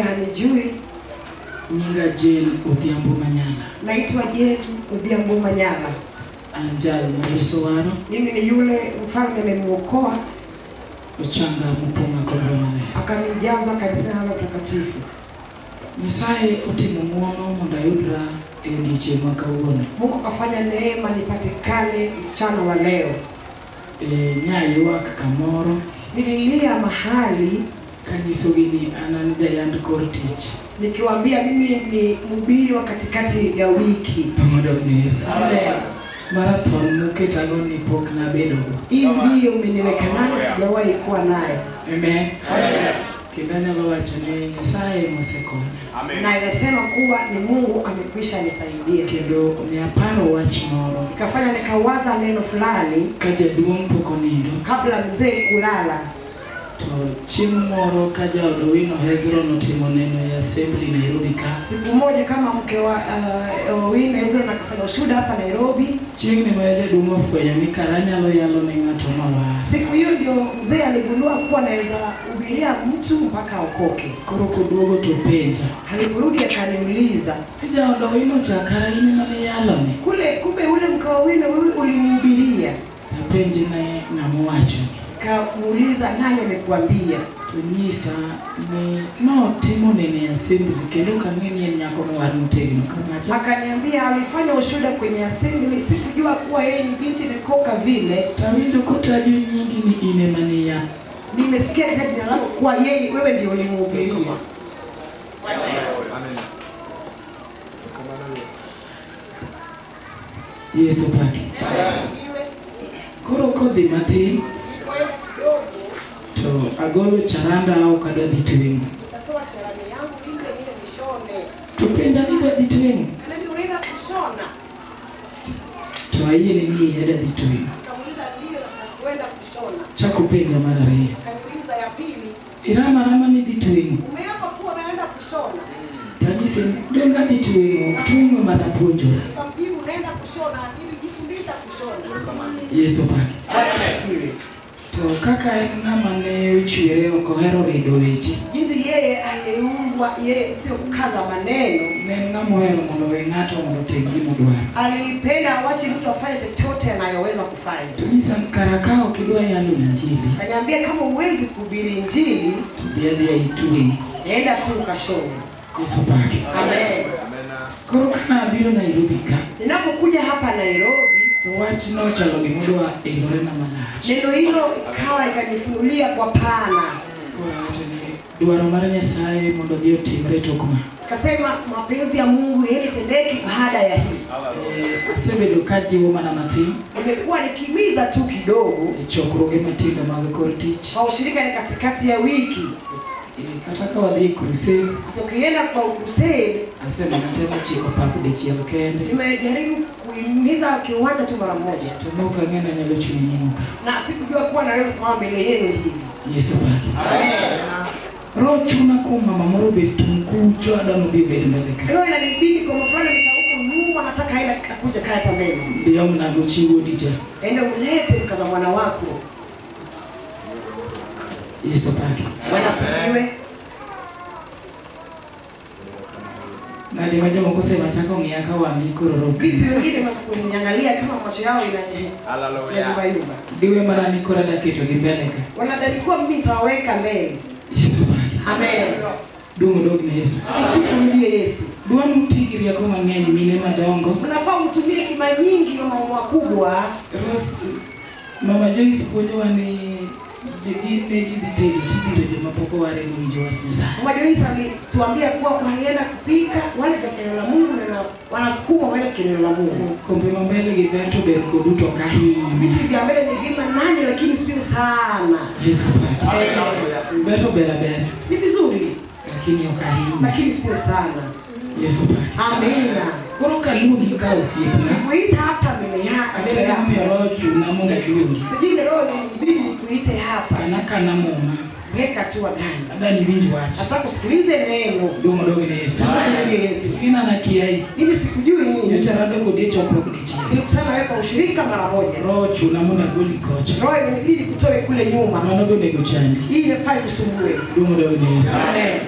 Hanijui. Nyinga Jane Odhiambo Manyala. Naitwa Jane Odhiambo Manyala. An jal ma Yesu waro. Mimi ni yule mfalme amemuokoa. Ochanga mopong'a kod Roho Maler. Akanijaza katika Roho Mtakatifu. Nyasaye otimo ng'wono mondo ayudra e odiechieng' ma kawuono. Mungu akafanya neema nipatikane mchana wa leo. E, nyaywak kamoro. Nililia mahali kanyisogi ni an an jayand kor tich. Nikiwaambia mimi ni mhubiri wa katikati ya wiki. Duong' ne Yesu. Amen. Marathon muketago ni pok nabedogo. Hii ndiyo mmeniweka nayo, sijawahi kuwa nayo. Amen. Amen. Kendo anyalo wacho ni Nyasaye mosekonya. Amen. Na inasema kuwa ni Mungu amekwisha nisaidia. Kendo omiyo aparo wach moro. Ikafanya nikawaza neno fulani. Ka jaduong' pok onindo. Kabla mzee kulala. To chieng' moro ka jaod Owino Hezron otimo neno e assembly Nairobi ka. Siku moja kama mke wa Owino Hezron akafanya ushuhuda hapa Nairobi. Chieng'ni mane jaduong' ofwenyo ni kara anyalo yalo ne ng'ato mawar. Siku hiyo ndio mzee aligundua kuwa naweza hubiria mtu mpaka aokoke. Koro koduogo to openja. Aliporudi akaniuliza. Ni jaod Owino cha kara in ema niyalone? Kule kumbe ule mke wa Owino wewe ulimhubiria. Tapenje ne ng'ama owachoni. Kamuuliza nani amekuambia? To nyisa ni notimo neno e assembly kendo ok ang'e ni en nyako mowar motegno kamacha. Akaniambia alifanya ushuhuda kwenye assembly, sikujua kuwa yeye ni binti ameokoka vile. Tawinjo kotajo nyingi ni in ema niya. Nimesikia katika jina lako kuwa yeye wewe ndio ulimhubiria. Yesu paki. Koro kodhi matin to agolo charanda ok adwa dhi tweng'o. To penja ni idwa dhi tweng'o? To ayiene ni ee adwa dhi tweng'o. Chako penja mar ariyo. Iramo arama ni idhi tweng'o? Tanyise ni donge adhi tweng'o, ok tweng'o mana puonjora. Yesu opaki. To kaka en ng'ama ne ochwere ok ohero rido weche. Jinsi yeye aliumbwa, yeye sio kukaza maneno. Ne en ng'ama ohero mondo owe ng'ato mondo otim gima odwaro. Alipenda awache mtu afanye chochote anayoweza kufanya. To nyisa ni kara ka ok idwa yalo injili. Kaniambia kama huwezi kuhubiri injili, to dhi adhiya itweng'i. Nenda tu ukashone. Yesu opaki. Amen. Koro kana abiro Nairobi ka. Ninapokuja hapa Nairobi, to wach nochalo gimodwa elorena malach. Neno hilo ikawa ikanifunulia kwa pana. Koro awacho ni dwaro mar Nyasaye mondo odhi otimre tok ma. Kasema mapenzi ya Mungu yeye tendeki baada ya hii. Asebedo kajiwo mana matin. Nimekuwa nikimiza tu kidogo. E chokruoge matindo mag kor tich. Kwa ushirika ni katikati ya wiki. Kata ka wadhi e crusade. Tukienda kwa crusade. Asebedo temo chiko pap dichiel kende. Nimejaribu kuhimiza kiwanja tu mara moja. To nok ang'e ni anyalo chung' nyimu ka. Na sikujua kuwa naweza simama mbele yenu hivi. Yesu opaki. Roho chuna kuom mama moro obet tung' kucho adwa nobi obet mbele ka. Roho inanibidi kwa mfano nika huko nyuma nataka aende akuja kae hapa mbele. Dhi omnago chi wuodi cha. Enda ulete mkaza mwana wako. Yesu opaki. Bwana asifiwe. Nade ma jomoko osewachako ng'iya ka wang'i koro rom. Vipi wengine waanza kuniangalia kama macho yao ina Hallelujah. yumba. Giwe mana ni koro adwa keto gi mbele ka. Wanadhani kuwa mimi nitawaweka mbele. Yesu opaki. Amen. Duong' odog ne Yesu. Utukufu urudie Yesu. Dwa ni uti gi rieko mang'eny mine madongo. Mnafaa mtumie hekima nyingi mama wakubwa. Rose, Mama Joyce puonjowa ni gin ne gidhi tedo tidhiro joma pok oware mowinjo wach Nyasaye. Mama Joyce alituambia kuwa walienda kupika wale watasikia neno la Mungu na wanasukuma waende sikia neno la Mungu. Kombe ma mbele gi ber to ber kodu to ok ahinya. Viti vya mbele ni vyema nani lakini sio sana. Yesu opaki. Ber to ber abera. Ni vizuri Lakini ok ahinya. lakini sio sana. Yesu opaki. Amina. Koro kaluongi ka osiepna. Nikuita hapa mbele ya mbele Akia yako. momiyo roho ochuna mondo aluongi. Sijui ni roho imenibidi nikuite hapa. Kana kana muma. Weka tu agano. Adwa ni iwinj wach. Nataka usikilize neno. Duong' odog ne Yesu. Utukufu Yesu. Gina nakiai. Mimi sikujui mimi. Nyocha rado kodi e chokruok dichiel. Nilikutana nawe kwa ushirika mara moja. Roho ochuna mondo agoli kocha. Roho imenibidi nikutoe kule nyuma. Mano be onego chandi. Hii inafaa ikusumbue. Duong' odog ne Yesu. Amen.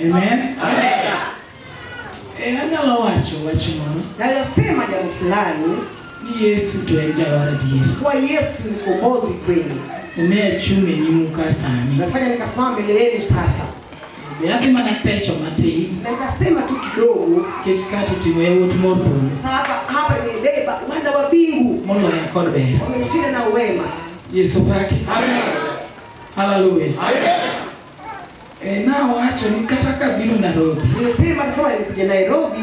Amen. Anyalo wacho wach moro Naweza sema jambo fulani ni Yesu to en jawar adier. kuwa Yesu ni mkombozi kweli. Omiyo achung' e nyimu ka sani. Nafanya nikasimama mbele yenu sasa, Be adhi mana pecho matin na nitasema tu kidogo. nikech ka to oting'o yawuot mor polo Sasa hapa imebeba wana wa mbingu moloya kod ber. wamemshinda na wema. Yesu paki. Amen. Haleluya. Nawacho ni kata kabiro Nairobi, Nimesema kama nilikuja Nairobi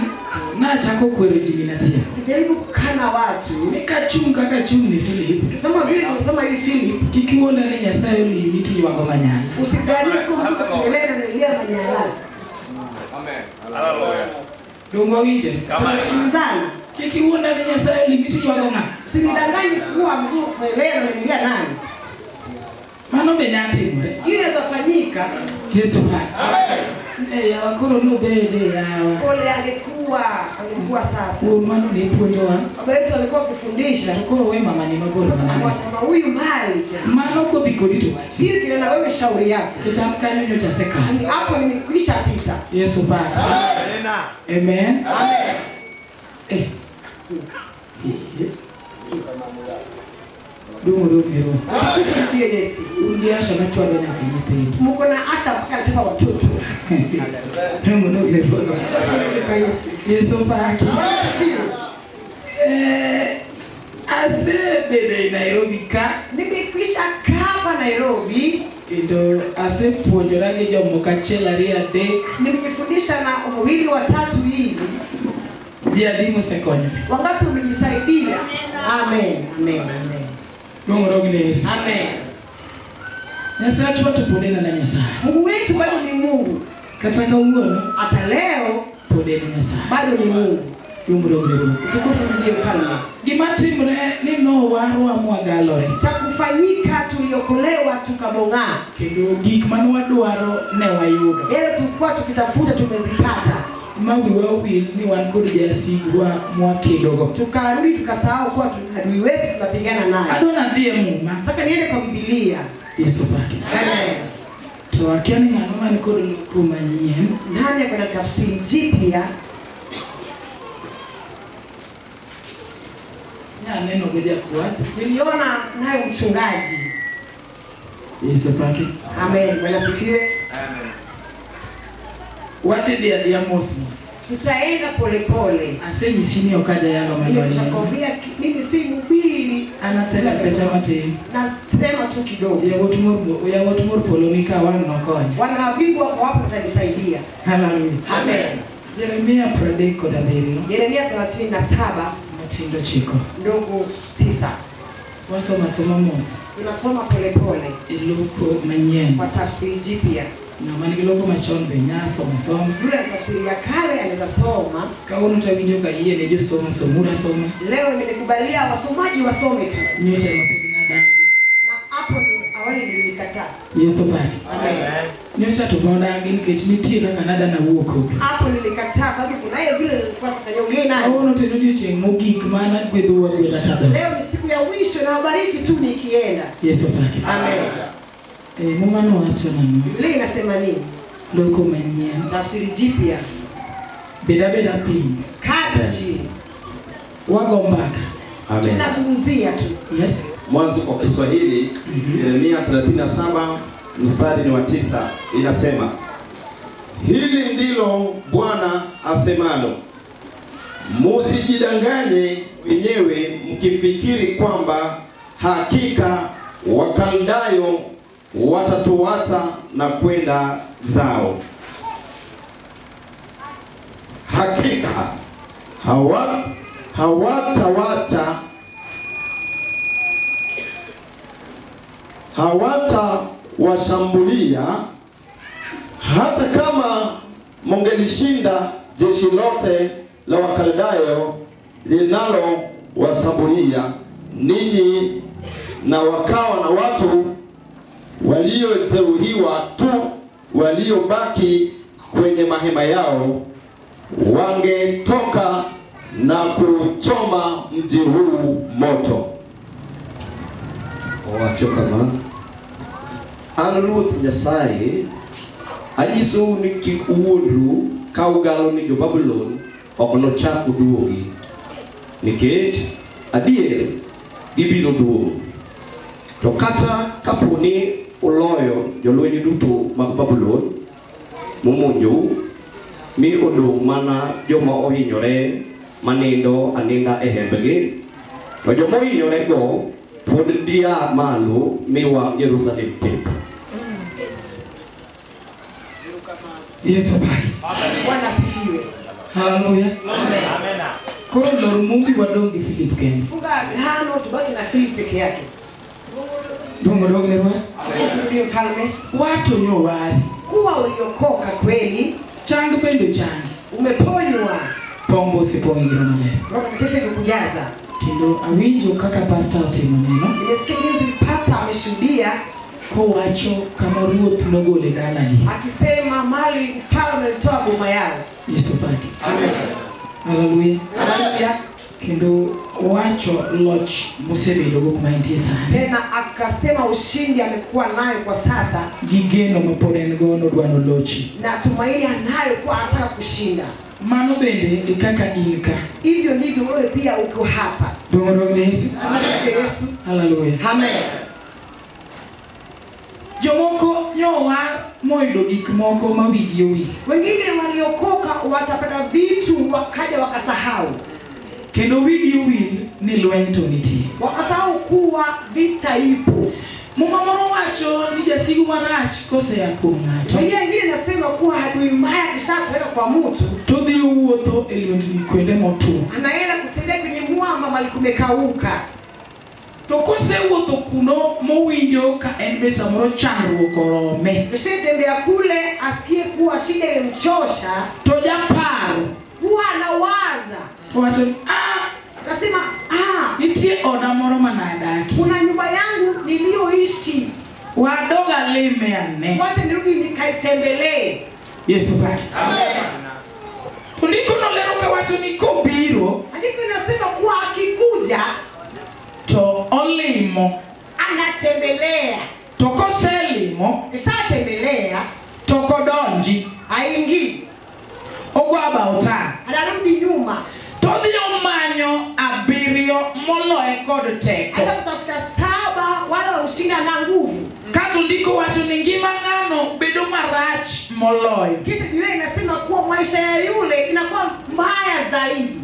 nachako kwero ji minatia. nijaribu kukaa na watu Ni kachung' kaka chung' ni Philip, nikisema vile nimesema hivi Philip, kik iwuonda ni Nyasaye olimi to ywago manyala. usidhani kwa mtu kuongelea na nilia manyala. Donge wawinje? Tunasikilizana. Kik iwuonda ni Nyasaye olimi to ywago ng'a? Usinidanganye kuwa mtu kuelewa na nilia nani. Mano be nya timore. Hili inaweza fanyika. Yesu paki. Yawa koro nobede yawa. Pole angekuwa sasa. Wuon mano ne puonjowa. Baba yetu alikuwa akifundisha. To koro we mama ni mabor Sasa manade. amwacha huyu mbali kiasi. Mano kodhi kodi to wachi. Hiyo kile na wewe shauri yako. Nikech an kanyo nyocha asekalo. Hapo nimekwisha pita. Yesu paki. Amen. Amen. Duong' odong' ne Ruoth. Ndiye Yesu. Un gi Asha machwalo nyaka nyithindo. Mko na Asha mpaka anachapa watoto. Duong' odong' ne Ruoth. Kwa Yesu. Yesu paki. Asifiwe. Asebedo e Nairobi ka Nimekwisha kaa hapa Nairobi, kendo asepuonjora gi jomoko achiel ariyo adek. nimejifundisha na wawili watatu hivi. Ji adi mosekonyore? Wangapi wamenisaidia? Amen. Amen. Amen. Duong' odong' ne Yesu. Amen. Nyasachwa to pod en mana Nyasaye. Mungu wetu bado ni Mungu. Kata kawuono Hata leo pod en Nyasaye. bado ni Mungu. Duong' odong' ne Ruoth. Utukufu ndiye mfalme. Gima timre ni nowarwa mwagalore Cha kufanyika tuliokolewa tukabong'aa. kendo gik mane wadwaro ne wayudo. Yale tulikuwa tukitafuta tumezipata. Ma wiwa owil ni wan kod jasigwa mwakedogo. Tukarudi tukasahau kuwa tuna adui wetu tunapigana naye. Adwa nadhi e Muma. Nataka niende kwa Biblia. Yesu paki. Amen. To akia ni ng'ano man kod loko manyien. Nani ako na tafsiri jipya? Nyaneno go jakwath. Niliona nayo mchungaji. Yesu paki. Amen. Bwana asifiwe. Wadhi dhi adhiya mos mos. Tutaenda polepole. Asenyisi ni ok ajayalo madonjo. Nimeshakwambia mimi si mhubiri. An apecha pecha matin. Nasema tu kidogo. Yawuot mor polo ni ka wang' nokonya. Wana wabingwa wako wapo watanisaidia. Haleluya. Amen. Jeremia 37 Yeremia 37 matindo chiko. ndogo 9. Wasoma soma mos Tunasoma polepole e loko manyien. kwa tafsiri jipya. Ng'ama nigi loko machon be nya somo soma. Yule ana tafsiri ya kale anaweza soma. Kawuono to awinjo ka yie ne josomo somuru asoma. Leo nimekubalia wasomaji wasome tu. Nyocha ema pod nadagi. Na hapo ni awali nilikataa. Yesu paki. Amen. Nyocha to nodagi nikech nitie kaka nada nawuo kode. Hapo nilikataa sababu kunaye vile nilikuwa nataka niongee naye. Kawuono to en odiochieng' mogik mana gwedhou agwedha tadho. Leo ni siku ya mwisho na wabariki tu nikienda. Yesu paki. Amen. Muma nowacho nang'o? Biblia inasema nini? Loko manyien. Tafsiri jipya. Bed abeda piny. Kaa tu chini. Wago mbaka. Amen. Tunazungumzia tu. Yes. Mwanzo kwa Kiswahili, Yeremia 37 mstari ni wa 9 inasema, hili ndilo Bwana asemalo, musijidanganye wenyewe mkifikiri kwamba hakika Wakaldayo watatuacha na kwenda zao. Hakika hawatawacha, hawatawashambulia hata kama mungelishinda jeshi lote la Wakaldayo linalowashambulia ninyi, na wakawa na watu waliojeruhiwa tu waliobaki kwenye mahema yao, wangetoka na kuchoma mji huu moto. Owacho kama, an Ruoth Nyasaye Anyisou ni kik uwuondru ka ugalo ni jo-Babulon ok nochak oduogi, nikech adier gibiro duogo. To kata kapo ni uloyo jolweny duto mag Babulon momonjou, mi odong' mana joma ohinyore manindo aninda e hembgi, to joma ohinyorego pod dia malo mi wang' Jerusalem pep. Yesu opaki. Bwana asifiwe. Haleluya. Koro lor mumbi wadong' gi Philip kende. Funga agano, tubaki na Philip peke yake. Duong' odog ne Ruoth. Tukufu ndiye mfalme. Wato nyowari. Kuwa uliokoka kweli, Chang bende ochangi. Umeponywa. Pombo osepong' gi Roho Maler. Roho Mtakatifu imekujaza. Kendo awinjo kaka pasta otimo neno. Nimesikia jinsi pastor ameshuhudia kowacho kama ruoth nogolo e dalagi. Akisema mali mfalme alitoa boma yao. Yesu opaki. Amen. Haleluya. Haleluya. Kendo owacho loch mosebedogo kuma entie sani. Tena akasema ushindi amekuwa nayo kwa sasa. Gi geno ma pod en go nodwa nolochi. Na tumaini anayo kuwa anataka kushinda. Mano bende e kaka in ka. Hivyo ndivyo wewe pia uko hapa. Duong' odog ne Yesu. Tumsifu Yesu. Haleluya. Amen. Jomoko nyowar moyudo gik moko ma wigi owil. Wengine waliokoka watapata vitu wakaja wakasahau. Kendo wigi owil ni lweny to nitie. Wakasahau kuwa vita ipo. Muma moro wacho ni jasigu marach kosea kuom ng'ato. Biblia nyingine inasema kuwa adui mbaya akishatoweka kwa mtu, to dhi owuotho e lwendni kuonde motwo. Anaenda kutembea kwenye mwamba mahali kumekauka. To kosewuotho kuno mowinjo ka en be samoro chandruok orome. Kishatembea kule asikie kuwa shida imemchosha, to japaro huwa anawaza. Owacho ni, ah, Nasema, ah, nitie oda moro manadaki. Kuna nyumba yangu niliyoishi. Wadog alime ane. Wacha nirudi nikaitembelee. Yesu paki. Amen. To ndiko nolero kawacho ni kobiro, Andiko inasema kuwa akikuja to olimo, anatembelea. To koselimo, Kishatembelea, to kodonji, haingii. Ogwaba ota. Anarudi nyuma. To odhi omanyo abiriyo moloye kod teko. Hata kutafuta saba wala wamshinda na nguvu. Kato ndiko wacho ni ngima ng'ano bedo marach moloyo. Kisha Biblia inasema kuwa maisha ya yule inakuwa mbaya zaidi.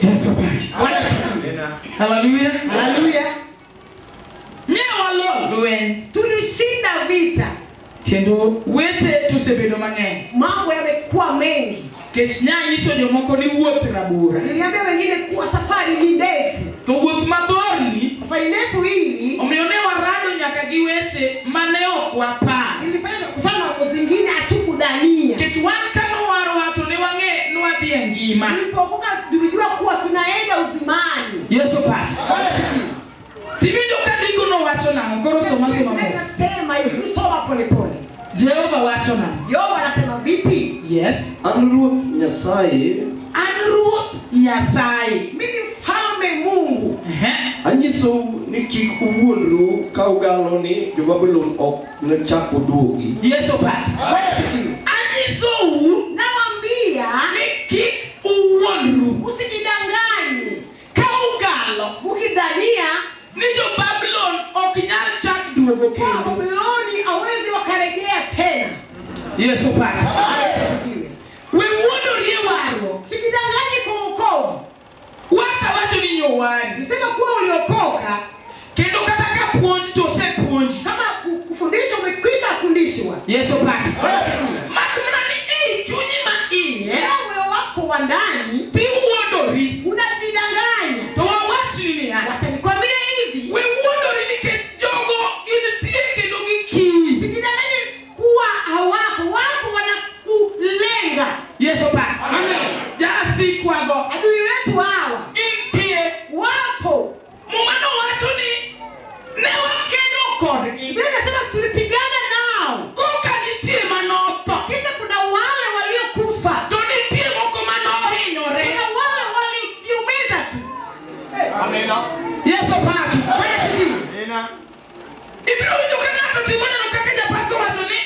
Yesu apaki. Bwana asifiwe. Haleluya. Haleluya. Ne walo lweny. Tulishinda vita. Kendo weche tosebedo mang'eny. Mambo yamekuwa mengi. Kech nyanyiso jomoko ni wuoth rabora. Niliambia wengine kuwa safari ni ndefu. To wuoth maborni, safari ndefu hii, omiyo ne warado nyaka gi weche mane ok wapar. Ilifanya tukutana na mambo zingine hatukudhania. Nikech wan kanowarwa to ne wang'e ni wadhi e ngima. Tulipookoka tulijua kuwa tunaenda uzimani. Yesu paki. Bwana asifiwe. Tiwinjo ka ndiko no wacho nang'o? Koro soma soma mos. Nasema hivi, soma polepole. Jehova wacho nang'o? Jehova anasema vipi? Yes. An Ruoth Nyasaye. An Ruoth Nyasaye. Mimi mfalme Mungu. Ehe. Anyisou ni kik uwuondru ka ugalo ni jo-Babulon ok nochak oduogi. Yesu paki. Bwana asifiwe. Anyisou Nawaambia ni kik uwuondru. Usijidanganye. Ka ugalo mukidhania ni jo-Babulon ok nyal chak duogo kwa kendo. Babuloni hawezi wakarejea tena. Yesu paki. Bwana asifiwe. We wuondorie warruok. Usijidanganye kwa wokovu. Wacha wacho ni nyowari. Nisema kuwa uliokoka. Kendo kata ka puonj to osepuonji. Kama kufundishwa umekwisha fundishwa. Yesu paki. Bwana asifiwe. Mak mana ni ei chunyi ma iye. Leo moyo wako wa ndani Tiwuondori. Unajidanganya. To wawachni niya. Wacha nikwambie hivi. We wuondori nikech jogo gintie kendo gikiyi. Usijidanganye kuwa hawako, wako wanakulenga. Yesu paki. Amen. Jasikwago. Adui wetu hawa Gintie. Wapo. Muma nowacho ni ne wakedo kodgi. Biblia inasema tulipigana nao. Koka nitie manotho. Kisha kuna wale waliokufa. To nitie moko manohinyore. Kuna wale walijiumiza tu. Yesu paki. Bwana asifiwe. Ibiro winjo ka ng'ato timo neno kaka japasto wacho ni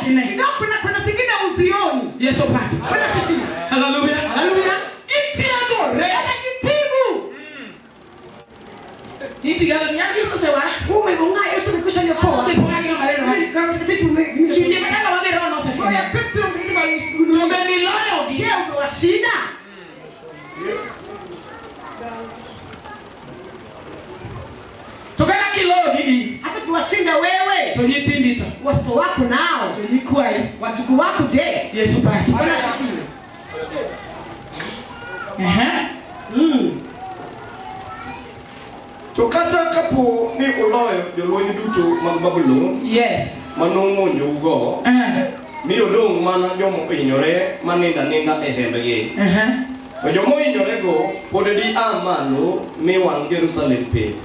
ok ine. Ingawa kuna zingine uzioni. Yesu opaki. Bwana asifiwe. Haleluya. Haleluya. Githiedhore. Wanajitibu. Intigalo ni an Yesu osewara. Wewe unga Yesu amekwisha niokoa. Osepong'a gi Roho Maler mar. Roho Mtakatifu Chunje madala wadhi Roho Roho nosefwenyo. ya Petro Mtakatifu To aligundua. be niloyogi. Je, umewashinda? To kata kiloyogi in, Hata tuwashinda wewe, to nyithindi to, watoto wako nao, to nyikwayi. wajukuu wako je? Yesu paki. Bwana asifiwe. Ehe. To kata kapo ni uloyo jolweny duto mag Babulon Yes. manomonjougo, mi odong' mana jomohinyore manindo aninda e hembgi. To jomohinyorego pod di aa malo mi wang' Jerusalem pep.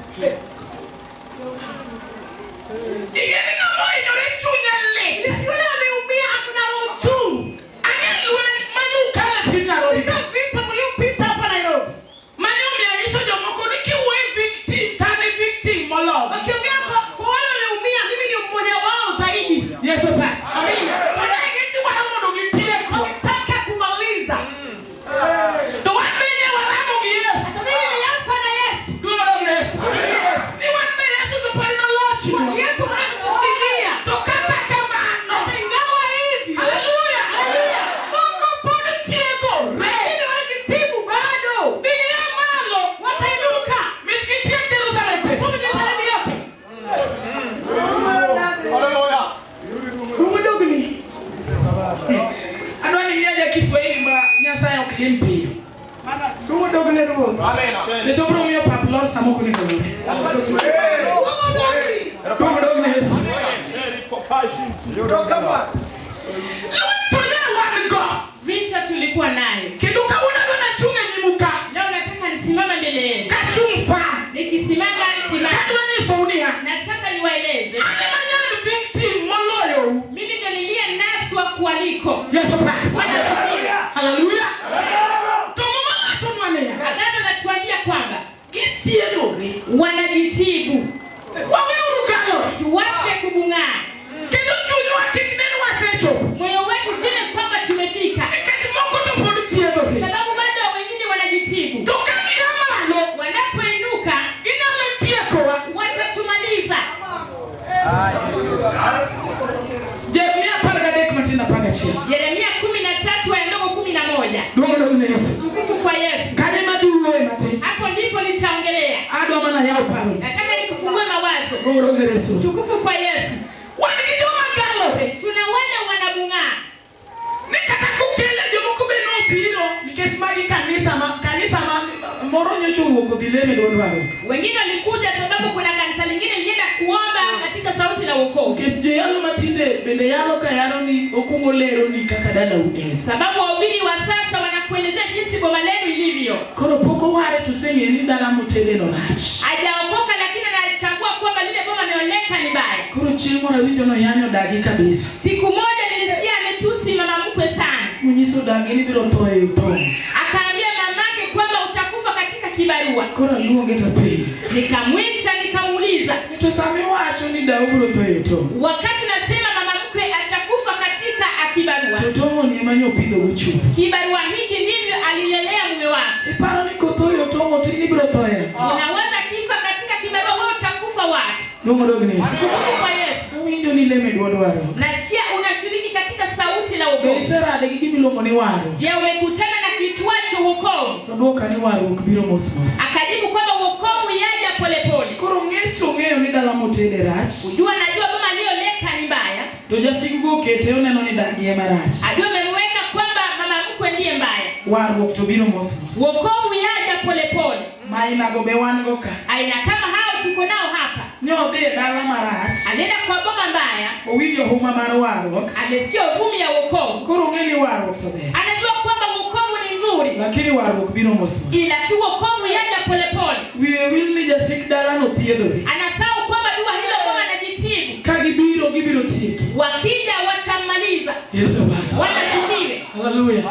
Ing'e ni ng'ama ohinyore chunye lit. Yule ameumia hakuna roho chungu. Ang'e lweny mane ukalo e piny Nairobi ka. Vita mliopita hapa Nairobi. Mane omiyo anyiso jomoko ni kiwuoyo e victim, to an e victim moloyo. Wakiongea kwa wale walioumia, mimi ni mmoja wao zaidi. Yesu paki. Amina. To ne gidwaro mondo gitiekwa. Wakitaka kumaliza. To wan be ne waramo gi Yesu. Hata mimi niliapa na Yesu. Duong' odog ne Yesu. Ni wan be Yesu to pod nolochwa. Yesu anatushindia. To kata kamano. Hata ingawa hivi. Haleluya. Haleluya. Moko pod tiekore. Lakini wanajitibu bado. Gigia malo. Watainuka. Mit gitiek Jerusalem pep. Tume Yerusalemu yote. Ruodogni. Adwa ni miya ja Kiswahili ma Nyasaye ok lim piyo. Ruodogni ruoth. Nikech obiro miyo pap lor sama ok onego olor. Duong' odog ne Yesu. Lweny to ne wan go. Vita tulikuwa nayo. Kendo kawuono adwa nachung' e nyimu ka. Leo nataka nisimame mbele yenu. Kachung' far. Nikisimama timama. Kadwa nyisou niya. Nataka niwaeleze. An ema ne an victim moloyou. Mimi ndio niliyenaswa kualiko. Yesu paki. Bwana asifiwe. Haleluya. To Muma wachonwa niya. Agano latuambia kwamba Githiedhore. wanajitibu. Waweuru galore. Tuache kubung'aa. Kendo chunywa kik ne ni wasechopo. Moyo wetu usione kwamba tumefika. Nikech moko to pod thiedhore. Sababu bado wengine wanajitibu. To ka gia malo, Wanapoinuka ginyalo tiekowa. watatumaliza. Jeremia 13 matindo 11. Yeremia 13 aya ndogo 11. Duong' odog ne Yesu. Tukufu kwa Yesu. Kanyo ema adhi wuoye matin. Hapo ndipo nitaongelea. Adwa mana yawo paro. Nataka nikufungue mawazo. Duong' odog ne Yesu. Tukufu kwa Yesu. Wan gi joma galore. Tuna wale wanabung'aa. Ni kata kokele jomoko be nobiro nikech magi kanisa ma moro nyocha owuok odhi lemo e duond warruok. Wengine walikuja sababu kuna kanisa lingine lilienda kuomba katika sauti la wokovu. Nikech joyalo matinde bende yalo ka yalo ni okuongo lero ni kaka dalau en. Sababu wahubiri wa sasa wanakuelezea jinsi boma lenu ilivyo. Koro pok oware to oseng'eyo ni dala motede no rach. Hajaokoka lakini anachagua kwamba lile boma ameoleka ni baya. Koro chieng' moro awinjo noyanyo dagi kabisa. Siku moja nilisikia ametusi mama mkwe sana. Monyiso dagi ni biro tho e utong'. Akaambia mamake kwamba utakufa katika kibarua. Koro aluonge to apenje. Nikamwita nikamuuliza, Ni to sama iwacho ni dau biro tho e utong'. wakati unasema mama mkwe atakufa katika akibarua, To tong'oni ema nyopidhogo chuore. kibarua hiki ndivyo alilelea mume wako. Iparo ni kotho e otong'o to in ibiro tho e ang'o? Unaweza kifa katika kibarua, wewe utakufa wapi? Duong' odog ne Yesu. Tukufu kwa Yesu. Awinjo ni lemo e duond warruok. Nasikia unashiriki katika sauti la Be wokovu. iserade gi gimiluongo ni warruok? Je, umekutana na kitwacho wokovu? To dwoka ni warruok biro mos mos. Akajibu kwamba wokovu yaja polepole. Koro ng'eso ong'eyo ni dala motede rach. Ujua, najua mama aliyoleka ni mbaya. To jasigu go okete oneno ni dagi ema rach. Adui amemweka kwamba mama mkwe ndiye mbaya. Warruok to biro mos mos. Wokovu yaja polepole. Mainago be wan go ka. Aina kama hao tuko nao hapa. Ne odhi e dala marach. Alienda kwa boma mbaya, Owinjo huma mar warruok. amesikia uvumi ya wokovu, Koro ong'e ni warruok to ber. anajua kwamba wokovu ni nzuri, Lakini warruok biro mos mos. ila tu wokovu yaja polepole. Wiye wil ni jasik dalano thiedhore. Anasahau kwamba dua hilo boma anajitibu. Ka gibiro gibiro tieke. Wakija watamaliza. Yesu Baba. Wanasifiwe. Haleluya.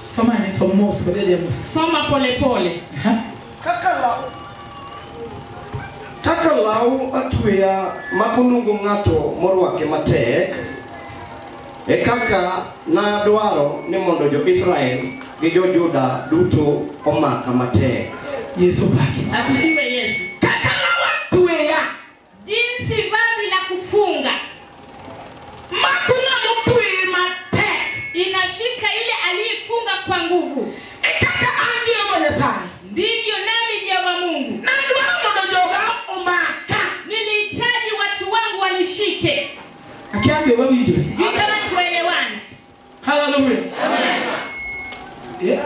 Soma ni som mos kod jadhi mos. Soma polepole. Ha? Kaka Kaka law atweya mako nungo ng'ato morwake matek, e kaka nadwaro ni mondo jo-Israel gi jo-Juda duto omaka matek. Yesu paki. Asifiwe Yesu. Kaka law atweya Jinsi vazi la kufunga mako ng'ama otweye matek, inashika yule aliyefunga kwa nguvu, e kaka an Jehova Nyasaye ndivyo nami Jehova Mungu nadwaro mondo joga omaka. Nilihitaji watu wangu wanishike. Akia be wawinjore. Sijui kama tuelewane. Haleluya. Yeah.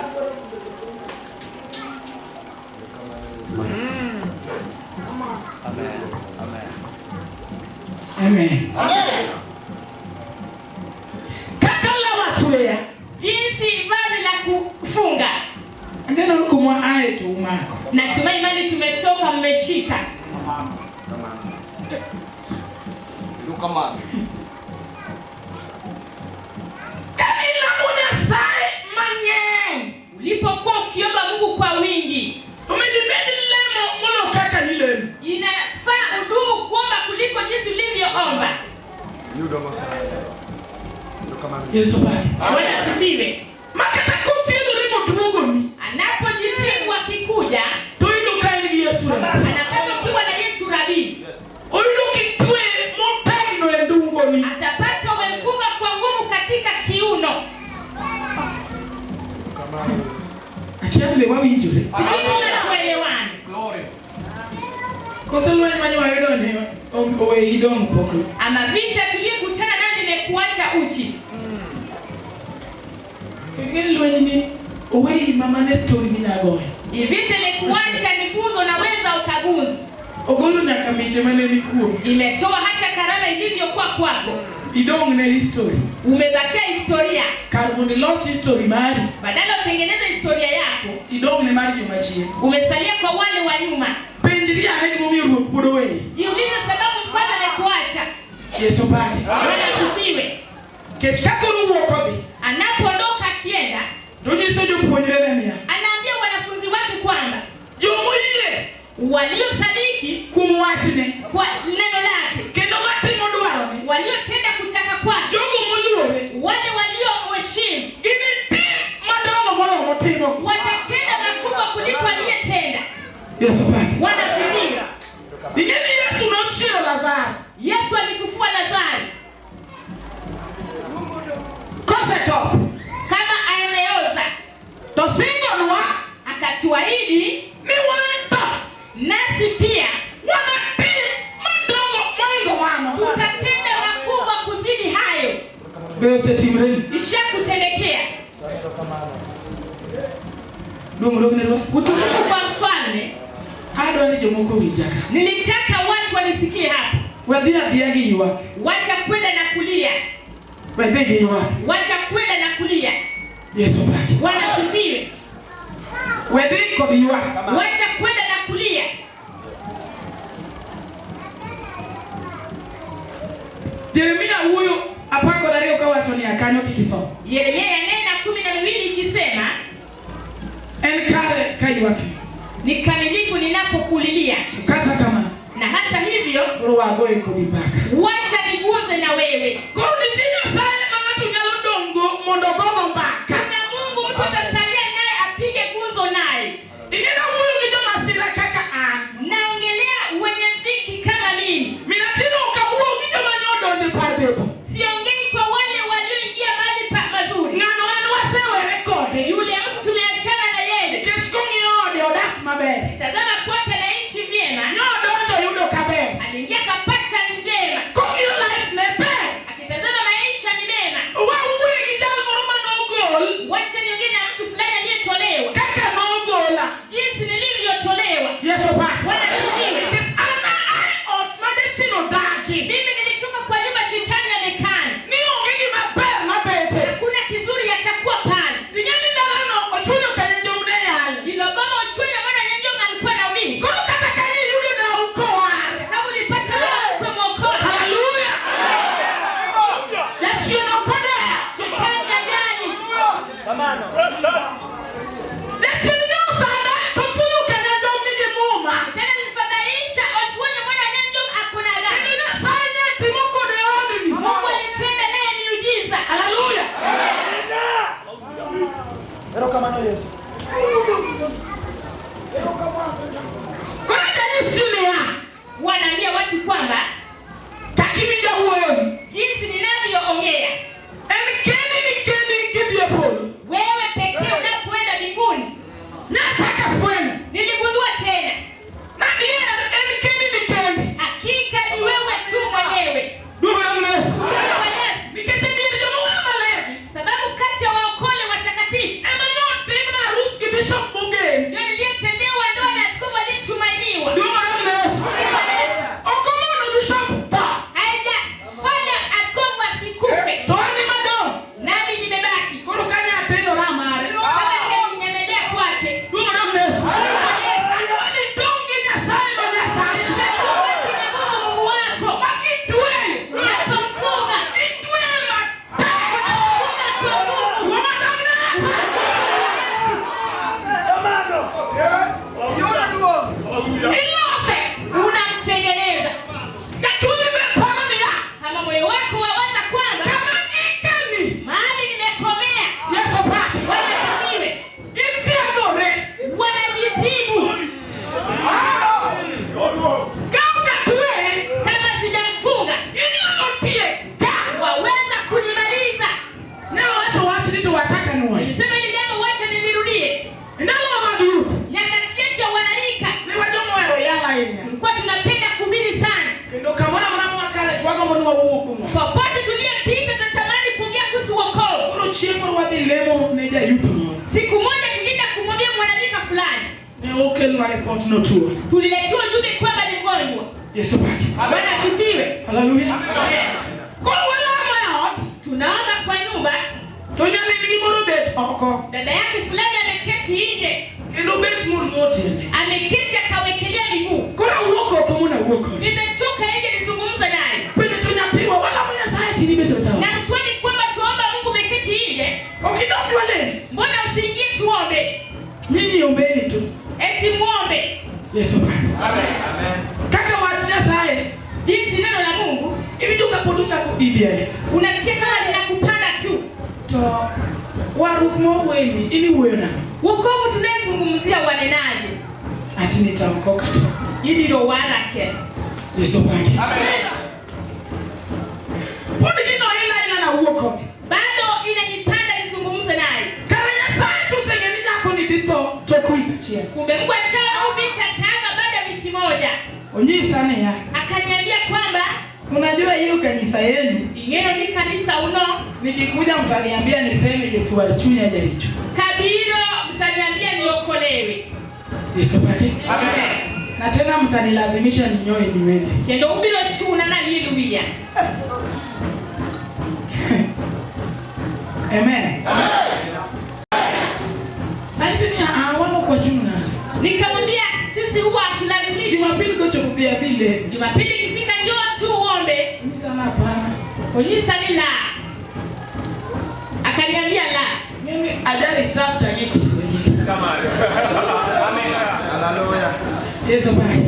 Amen. Kaka law atweya Jinsi vazi la kufunga. Angeno ni kuma ae to umako. Natumai mali tumetoka mmeshika. Erokamano. Ka ilamo Nyasaye mang'eny, Ulipokuwa ukiomba Mungu kwa wingi, onego imed lemo molo kaka nilemo. Inafaa udumu kuomba kuliko jinsi ulivyoomba. Yesu paki. Bwana asifiwe. Ma kata kothiedhore moduogoni, Anapojitibu akikuja, to oyudo ka en gi Yesu Rabi. Anapata ukiwa na Yesu Rabii. Oyudo kitweye motegno e ndungoni. Atapata umemfunga kwa nguvu katika kiuno. Akia be wawinjore. Sijui kama tuelewane. Koso lweny mane wayudo ne oweyi dong' poklo. Ama vita tuliyokutana nayo nimekuacha uchi. Ing'e lweny ni oweyi mamane story minyagoyo. Vita imekuacha ni nguzo naweza ukaguza. Ogolo nyaka miche mane ni kuomi. Imetoa hata karama ilivyokuwa kwako. Idong' ne history. Umebakia historia. Kar mondo ilos history mari, Badala utengeneze historia yako, tidong' ne mar joma chien. Umesalia kwa wale wa nyuma. Penjri ane gimomiyo ruoth pod oweyi. Jiulize sababu mfalme amekuacha. Yesu paki. Bwana asifiwe. Kech ka koro owuok odhi, Anapoondoka akienda, to onyiso jopuonjrene niya, anaambia wanafunzi wake kwamba jomoyie waliosadiki kuom wachne kwa neno lake, kendo matimo dwarone, waliotenda kutaka kwake, jogo moluore, wale waliomheshimu, ginitim madongo moloyo motimo. Watatenda makubwa kuliko aliyetenda. Yesu paki. Bwana asifiwe. Ing'e ni Yesu nochiero Lazaro. Yesu alifufua Lazaro. Kosetop. Kama ameoza. To singonwa akatuahidi ni wan to nasi pia wanatim madongo moingo mano. Tutatenda makubwa kuzidi hayo. Be osetimreni? Ishakutendekea. Duong' duong' ne Ruoth. Utukufu kwa mfalme. Adwa ni jomoko owinja ka. Nilitaka watu wanisikie hapa. Wadhi adhiya gi ywak. Wacha kwenda na kulia. Wadhi gi ywak. Wacha kwenda na kulia. Yesu paki. Bwana asifiwe. Wadhi kod ywak. Wacha kwenda na kulia. Jeremia wuoyo apar kod ariyo kawacho niya kanyo kik isom. Yeremia yanena 12 ikisema en kare ka ywakni. Ni kamilifu ninapokulilia. To kata kamano, na hata hivyo koro wagoye kodi mbaka. Wacha niguze na wewe. Koro nitie Nyasaye ma ng'ato nyalo dongo mondo ogogo mbaka. Na Mungu mtu atasalia naye apige guzo naye. Ing'e nawuoyo gi jomasira kaka an. Naongelea wenye dhiki kama mimi. Minatino ok awuo gi joma ne odonjo e par betho. Siongei kwa wale walioingia mahali pa mazuri. Ng'ano en wasewere kode. Yule mtu tumeachana na yeye. Nikech kong'iyo ode odak maber. Tazama kwake anaishi vyema. Ne odonjo oyudo kaber. Aliingia kapata njema. Kong'iyo life ne ber. Akitazama wagombo ni wawuo kuom warruok. Popote tuliyepita tunatamani kuongea kuhusu wokovu. Koro chieng' moro wadhi lemo ne jayuth moro. Siku moja tulienda kumwambia mwanarika fulani, Ne okelnwa ripot notuo. tuliletewa ujumbe kwamba ni mgonjwa. Yesu paki. Bwana asifiwe. Haleluya. Amen. Koro walamo e ot, Tunaomba kwa nyumba, to nyamin-gi moro bet oko. Dada yake fulani ameketi nje, Kendo bet monuo tiende. Ameketi akawekelea miguu. Koro awuok oko mondo awuo kode. Nimetoka nje nizungumze naye Penjo to nyathiwa walamo Nyasaye tini bet e taon. na mswali kwamba tuomba Mungu umeketi nje, Ok idonj walem. Mbona usiingie tuombe? Nyinyi ombeni tu. Eti muombe. Yesu paki. Kaka wach Nyasaye, Jinsi neno la Mungu iwinjo kapod ochako idhi ahinya. Unasikia kama linakupanda tu. To warruok moweni in iwuoyo nang'o? Wokovu tunayezungumzia wanenaje? Ati nitaokoka tu. Ibiro warake. Yesu paki. Pod gino ila ila na wuo kode. Bado inanipanda nizungumze naye. Kara Nyasaye to oseng'e ni nyako ni dhi tho tok wik achiel. Kumbe Mungu ashaona binti ataaga baada ya wiki moja. Onyisa niya, Akaniambia kwamba unajua hiyo kanisa yenu, ing'eyo ni kanisa uno nikikuja mtaniambia niseme Yesu war chunya jaricho. Kabiro mtaniambia niokolewe. Yesu paki. Amen. Na tena mtanilazimisha ninyoe nywele. Kendo ubiro chuna na liel wiya. Amen. Anyise ni ah, wan ok wachun ng'ato. Nikamwambia sisi huwa hatulazimishi. Jumapili kochopo bi adhi lemo. Jumapili ikifika njoo tu uombe. Onyisa ni hapana. Onyisa ni la. Akaniambia la. Mimi aja reserve tang'e Kiswahili. Yesu paki.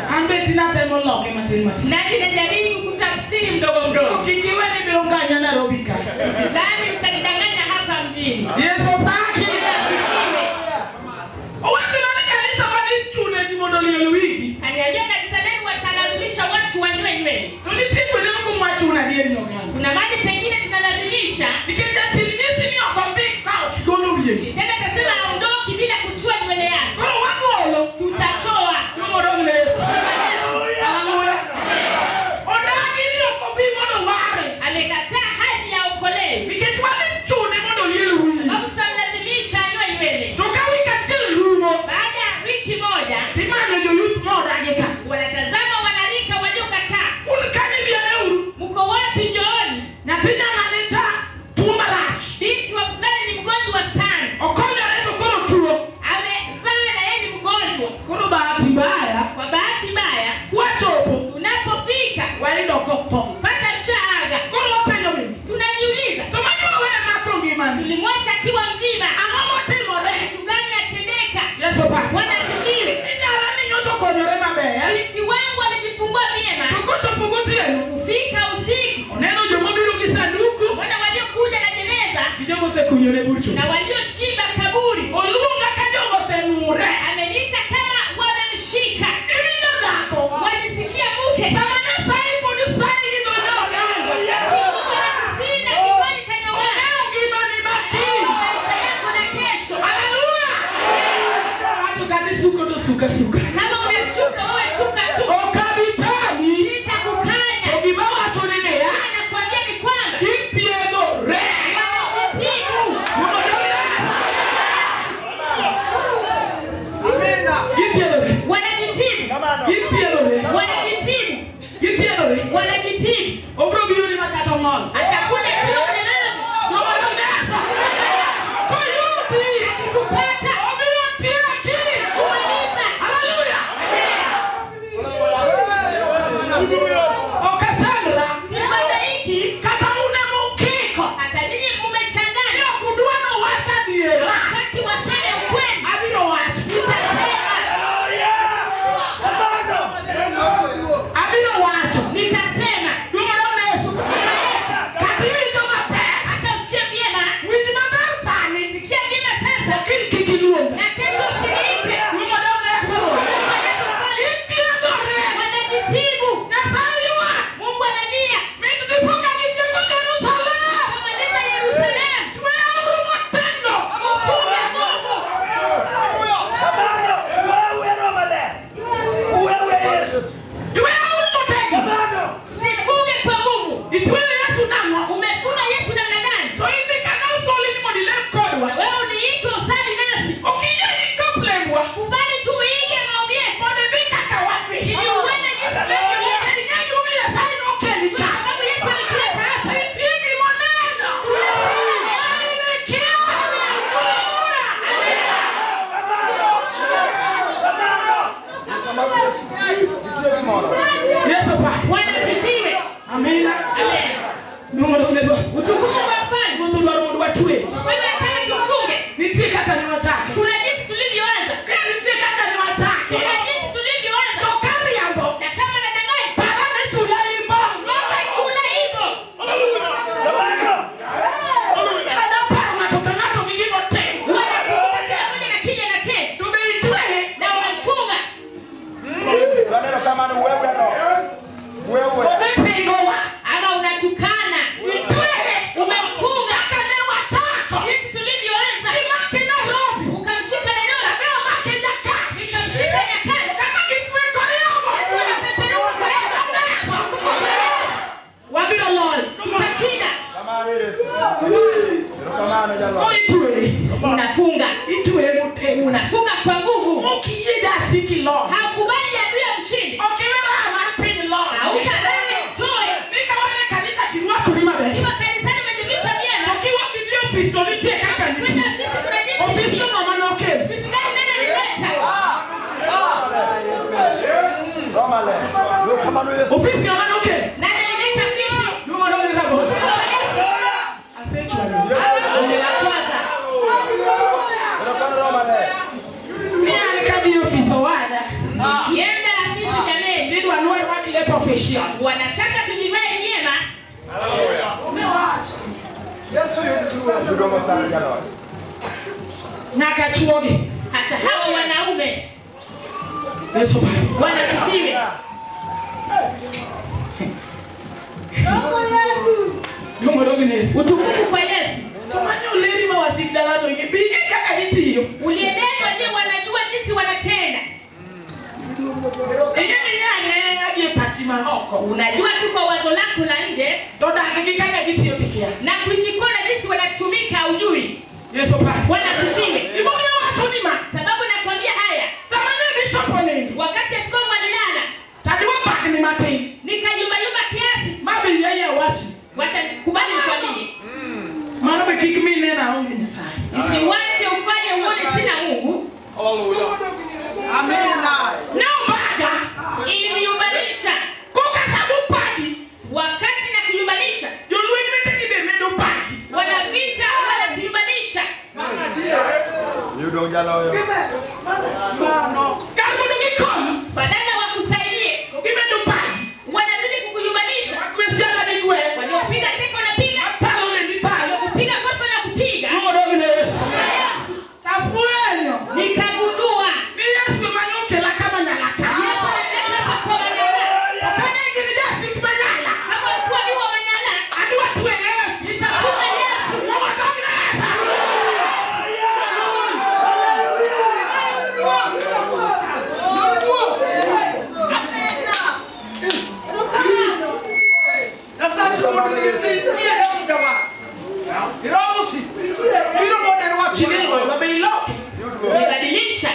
An be tina temo loke matin matin. Nami najaribu kutafsiri mdogo mdogo. Kik iwe ni biro nganya Nairobi ka. Usidhani mtanidanganya hapa mjini. Yesu paki. Owacho ni kanisa madhi chune ji mondo oliel wigi. Kaniambia kanisa lenu watalazimisha watu wanyoe nywele. To nitie kuonde moko mwachuna adier ni oganda. Kuna mahali pengine tunalazimisha. Nikech jachien nyisi ni ok odhi ka ok igolo wiye. Shetani atasema haondoki bila kutoa nywele yake. Koro wagolo. Tutatoa. Duong' odong' ne Yesu. Haleluya. Odagi ni ok obi mondo ware. Amekataa hadi aokolewe. Nikech wadhi chune mondo oliel wiye. Sababu tutamlazimisha anyoe nywele. To ka wik achiel rumo, Baada ya wiki moja, timanyo joyuth modagi ka. Wanatazama wanarika waliokataa. Un kanye bianeuru? Mko wapi njooni? Nyathi nyamane cha tuo marach. Binti wa fulani ni mgonjwa sana. Okonyore to koro tuo. Amezaa na yeye ni mgonjwa. Koro bahati mbaya, Kwa bahati mbaya, kwachopo, tunapofika, wayudo kotho. pata shaaga. Koro wapenjo min. Tunajiuliza, To mano waweyo mako ngimani. Tulimwacha akiwa mzima. Ang'o motimore? Kitu gani atendeka? Yesu paki. Bwana asifiwe. Inyalo ni nyocha okonyore maber. Binti wangu alijifungua vyema. To kochopo gotieno, Kufika usiku, oneno joma biro gi sanduku, Mbona waliokuja na jeneza gi joma osekunyore bucho. na waliochimba kaburi. Oluonga ka jogo osenure. Ameniita kama wamemshika. Iwinjo dhako? Walisikia mke. Sama Nyasaye pod sayi gi dho nyong'o. Wakati Mungu anakusii na kibali cha nyong'o. Odewo ngimani ma kiny. Maisha yako na kesho. Haleluya! Watu kata isuko to suka suka. Kama unashuka wewe shuka tu. Ok abi tami. Nitakukanya. To gima wacho ni niya, Mimi nakwambia ni kwamba gipiedhore. wanakutibu. Mondo odong' Gipiedhore. Wanajitibu. Gipiedhore. Wanajitibu. Gipiedhore. Wanajitibu. Obiro biro ni makata ong'ol. Atakuja kiwa mlemavu. Mondo odong' nesa. Koyudi. Akikupata. Obiro tieki. Kumaliza. Haleluya. Ok achandra. Sifadhaiki. Kata un ema ukiko. Hata ninyi mmechanganya. Ni ok udwa ni owach adiera. Hataki waseme ukweli. Abiro wacho. Nitasema. Abiro wacho. Nitasema. Duong' odong' ne Yesu. Kata Koro itweye. Unafunga, Itweye motegno. unafunga kwa nguvu. Ok iyie jasiki loch. Haukubali adui ya mshindi, Ok iwe raha mar piny loch. hautadai utoe. Ni kamano e kanisa tirwakori maber. Ukiwa kanisani umejivisha To vyema, kiwuok idhi e ofis to nitie kaka kwenda nitie. ofisi kuna jinsi Ofis ilivyo. no ng'ama nokel. Ofisi gani nani alileta? Ofis ng'ama nokel. Nani alileta ofisi? Luongo dog ni rabolo. Kwa Yesu. Asechwalo. Umeyakwaza. Ni an kadhi e ofis owada. Ukienda ofisi jameni, Tidwa ni warwak lep officials. wanataka tujivae vyema. Nyaka chuogi. Hata hawa wanaume Yesu baba. wanasifiwe. Luongo dog ni Yesu. Utukufu kwa Yesu. To mano oleri ma wasik dalano gi bi ing'e kaka gitiyo. Ulielezwa, je, wanajua jinsi wanatenda? Ing'e ni ing'e ang'eya gi e pachi ma oko. Unajua tu kwa wazo lako la nje To dak gi kaka gitiyo tikia. na kuishi kwao na jinsi wanatumika hujui. Yesu baba. Wanasifiwe. Gimomiyo awacho ni ma. Sababu nakwambia haya, Sama ne bishop onindo. wakati askofu alilala Tadwa bagni matin. nikayumbayumba kiasi. Ma be yeye awachi. Wacha kubali nikwambie, Mano be kik mi nena aonge Nyasaye. isiwache ufanye uone sina Mungu. Ne obaga. Iliniyumbanisha Koka sabu pagi. wakati na kuyumbanisha, Jolweny wetegi be medo pagi. wanavita wanakuyumbanisha. Kar mondo gikony. Badala wakusaidie, To gimedo pagi. wanarudi kukuyumbanisha. Kwesiana ni gwe. Waliopiga teke wanapiga, Talo ne mitalo. waliokupiga kofi wanakupiga. Luongo dog ne Yesu. Kwa Yesu Tafwenyo. nikagundua Ni Yesu ema nokela kama nyala ka. Yesu alileta hapa kwa Manyala. Kane gin jasik manyala. Kama walikuwa ni wa Manyala, Adwa twe Yesu. nitafunga Yesu. Luongo dog ne Yesu. Chinelo ma be iloke. Nibadilisha.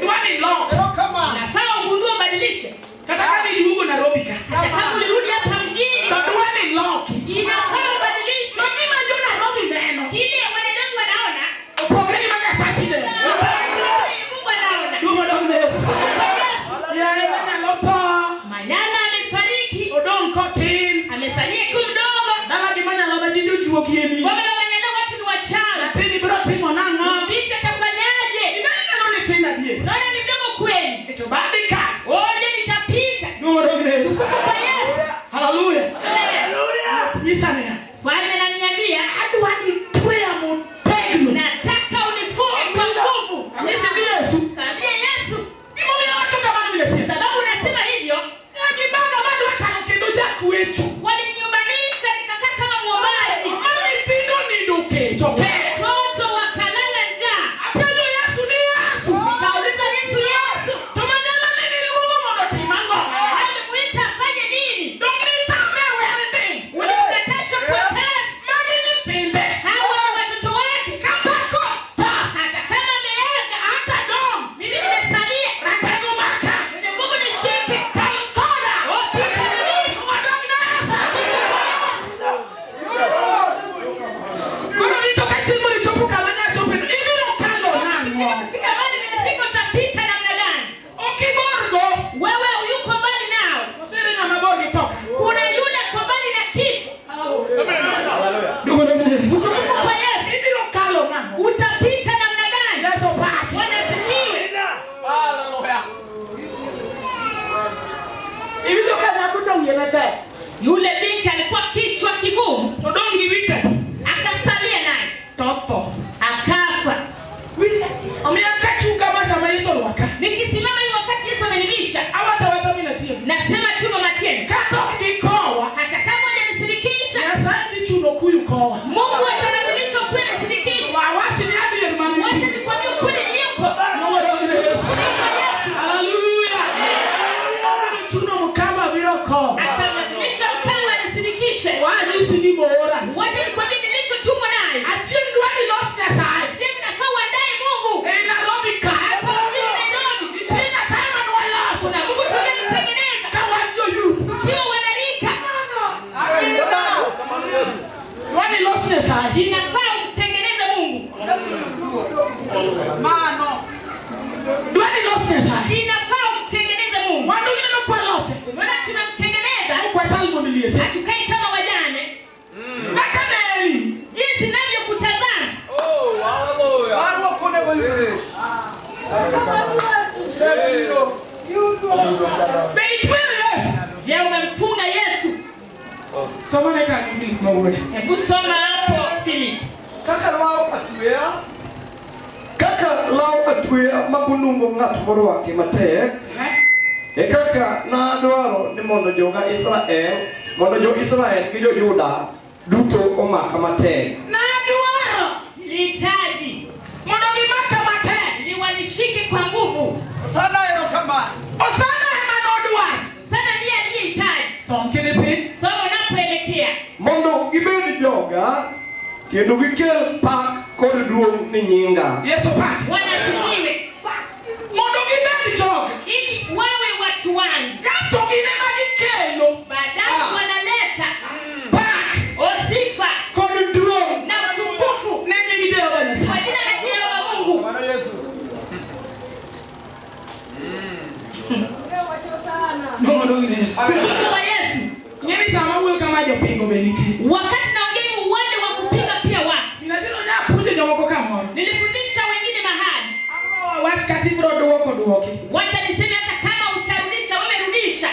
Dwani iloke. Nafaa ugundue ubadilishe. Kata ka niduogo Nairobi ka. Hata kama ulirudi hapa mjini, To dwani iloke. inafaa ubadilishe. To gima jo Nairobi neno. Kile wanadamu wanaona, Opogre gi ma Nyasachi neno. kile Mungu anaona. Luongo dog ne Yesu. Kwa Yesu. Yaye manyalo tho. Manyala amefariki, Odong' kotin. amesalia tu mdogo. Dala gi manyalo ma ji jojuogi e mi. Wame wa Manyala watu ni wachawi. Nyathini biro timo nang'o? Binti atafanyaje? Ineno ni tin adier. Unaona ni mdogo kweli. To badi ka. Oje nitapita. Luongo dog ne Yesu. Kwa Yesu. Hallelujah. Nyisa niya. Mfalme ananiambia, Adwa ni tweya motegno. nataka unifunge kwa nguvu. Anyisi ni Yesu. Kaambia Yesu, Gimomiyo awacho kamano minatieno. sababu unasema hivyo, Gibaga madwa chako kendo jakwecho. waliniumbanisha nikakaa kama mwombaji. Ma nyithindo nindo kech ok. Watoto wakalala njaa. Apenjo Yesu ni Yesu. Nikauliza Yesu, Yesu, To manyala ne niluongo mondo otim ang'o? alimuita afanye nini? Dong nitame werne. Ulimkatasha kwa kazi. Magi nyithinde. Hawa ni watoto wake. Kata kotho. Hata kama ameaga, Ata dong'. mimi nimesalia. Ratego maka. Mwenye nguvu nishike. Kal koda. Pita na mimi. Wadong ne Yesu. Koro rito ka chieng' moro ichopo kama ne achope no, ibiro kalo nang'o? Kufika mbali nimefika, utapita namna gani? Ok iborgo. Wewe yuko mbali nao. Osere ng'ama bor gi tho ka. Kuna yule kwa mbali na kifo. Duogo dog ne Yesu. Utukufu kwa Yesu. Ibiro kalo nang'o? Utapita namna gani? Yesu opaki. Bwana asifiwe. Iwinjo ka nyako cha wiye ne tek. Yule binti alikuwa kichwa kigumu, To dong' gi wik adi? akasalia naye To otho. akafa. Omiyo an kachung' kama sama Yesu orwaka. Nikisimama hivi wakati Yesu amenivisha, Awacho awacha min Atieno. nasema tu mama Atieno, Kata ok gikowa. hata kama hujanisidikisha, Nyasaye dhi chuno kuyu kowa. Mungu atalazimisha ukweli nisidikishe. Awach ni adier man Wacha nitie. nikwambie ukweli iliyopo. Luongo dog ne Yesu. Kwa Yesu Hallelujah. Obiro chuno mkama biro kowa. atamlazimisha mkama anisidikishe. Wanyisi ni moora. Wacha nikwambie nilichotumwa naye. Achieng' dwani Nyasaye. Inafaa umtengeneze Mungu. Dwa ni los Nyasaye. Inafaa umtengeneze Mungu. Mwandu gineno kwalose. Umeona tumemtengeneza, Ok wachal mond liete. hatukai kama wajane. Kaka neni. Jinsi navyokutazama, Be itweyo Yesu? Je, umemfunga Yesu? Somane kanyo Philip mawuoda. Hebu soma hapo Philip. Kaka law atweya magunungo ng'at morwake matek e kaka nadwaro ni mondo joga Israel mondo jo-Israel gi jo-Juda duto omaka matek. Nadwaro Nilihitaji mondo gimaka matek. ili wanishike kwa nguvu. Osana ema nodwaro. Sana ndiye aliyehitaji. Som kidhi piny. Soma unapoelekea. Mondo gibed joga kendo gikel pak kod duong' ni nyinga. Yesu pak. Bwana asifiwe. Mondo gibed joga. Ili wawe watu wangu. Kasto gin ema gikelo Baadaye wanaleta pak osifa kod duong' na utukufu ne nying Jehova Nyasaye. kwa jina la Jehova Mungu. Mondo gi Yesu. Utukufu wa Yesu. Ing'eni sama awuoyo kama jopingo be nitie. Wakati naongea hivi, wale wa kupinga pia wapo. Minatino nyapuonjo jomoko kamoro. Nilifundisha wengine mahali. Ang'o wach kata ibiro duoko duoki. Wacha niseme, hata kama utarudisha, wewe rudisha.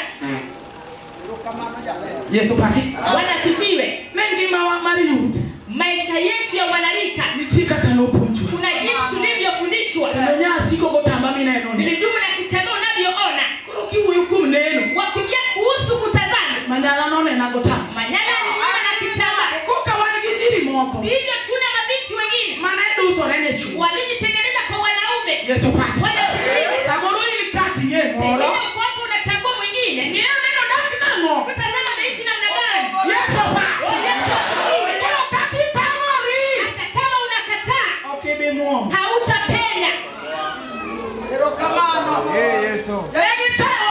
Yesu paki. Bwana asifiwe. Ne ngimawa mar youth Maisha yetu ya wanarika, nitie kaka nopuonjwa. kuna jinsi tulivyofundishwa. Kendo nyasiko gotamba mineno ni. Nilidumu na kitambaa unavyoona. Koro kiwuoyo kuom neno, Wakiongea kuhusu kutazama, Manyala nonena gotamba. Manyala alimuona na kitambaa. Koka wan gi nyiri moko Hivyo tuna mabinti wengine mane dusore ne chuo. walijitengeneza kwa wanaume. Yesu paki. Bwana asifiwe. Samoro in kati ng'e moro. Pengine uko hapo unachagua mwingine, Ng'iyo neno dak nang'o? utazama anaishi namna gani. Yesu paki. Yesu asifiwe. Koro kata itamori. Hata kama unakataa, Ok ibi muomo. hautapenya. Yesu.